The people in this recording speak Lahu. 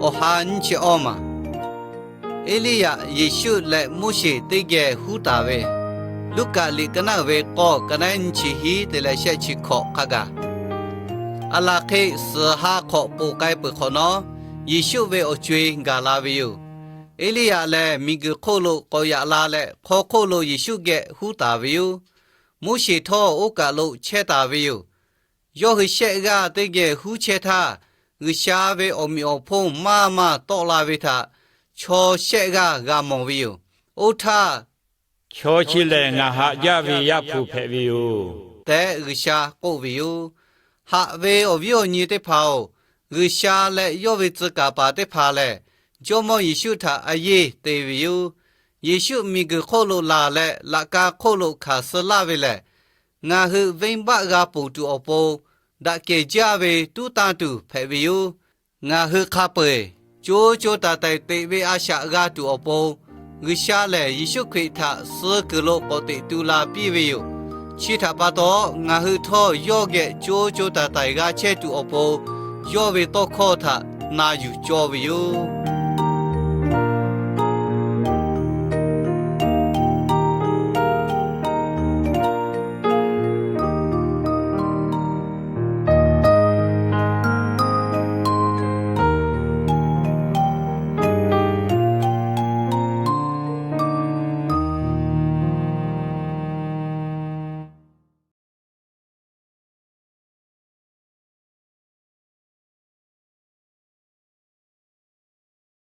Awˬ ha nyiˇ chi awˇ maˬ, Eˇliˇyaꞈ, Yeˍsuˆ leh Moˉseˍ teˇ geh huˉ taˍ ve. Luˉkaꞈ liꞈ ka naˉ uiˍ ve k'awˇ, ka naˉ nyiˇ chi hiˉ te leh shehˆ chi hkawꞈ hk'a gaˬ. Aˬ laˬ hk'e suhˍ ha hk'awꞈ poˬ k'ai peuˬ hk'awꞈ nawˉ, Yeˍsuˆ ve awˬ co-e gaˬ la ve yoˬ. Eˇliˇyaꞈ lehˬ, miˬguiˬ hk'oˆ lo k'awꞈ yaꞈ la leh, hk'aw hk'oˆ lo Yeˍsuˆ geh huˉ taˍ ve yoˬ. Moˉseˍ htawˇ oˇ kaˬ lo chehˇ taˍ ve yoˬ. Yawˇ hui shehˆ g'aˇ teˇ geh huˉ chehˇ htaˇ, G'uiˬsha ve awˬ meꞈ awˬ hponˇ maˇ maˇ tawˆ la ve htaꞈ chaw shehˆ g'aˇ g'a mawˬ ve yoˬ. Oˇ htaˇ, Chaw chi lehˬ ngaˬ haꞈ jaˇ ve Yaˇ hpu hpehꞈ ve yoˬ tehꞈ G'uiˬsha k'oˆ ve yoˬ. Haꞈ ve awˬ viˉ awˬ nyi teˇ hpaˍ-oˬ, G'uiˬsha leh yawˇ ve tcuh kaˍ paˍ teˇ hpaˍ lehˬ, Jawˇmawˇ Yeˍsuˆ htaꞈ a yeˇ te ve yoˬ. Yeˍsuˆ miˬguiˬ hk'oˆ lo laˬ leh laꞈ ka hk'oˆ lo hkanˍ suh laˇ ve lehˬ, ngaˬ hui venˇbaˆ g'a ponˬ tuˬ awˬ pon daꞈ kehˬ jaˇ ve tuˉ tanˇ tuˬ hpehꞈ ve yoˬ. Ngaˬ hui hk'a peu-eˬ co co taiˍ taiˍ teꞈ ve a shaꞈ g'a tuˬ awˬ pon, G'uiˬsha lehˬ Yeˍsuˆ Hkriꞈ htaꞈ suh kuiˬ lo k'awꞈ teꞈ tu la piˇ ve yoˬ. Chi htaꞈ pa taw, ngaˬ hui htawˇ yawˇ geh co co taiˍ taiˍ g'a chehˇ tuˬ awˬ pon, yawˇ ve tawˇ hkawˇ htaꞈ na yuˬ cawˇ ve yoˬ.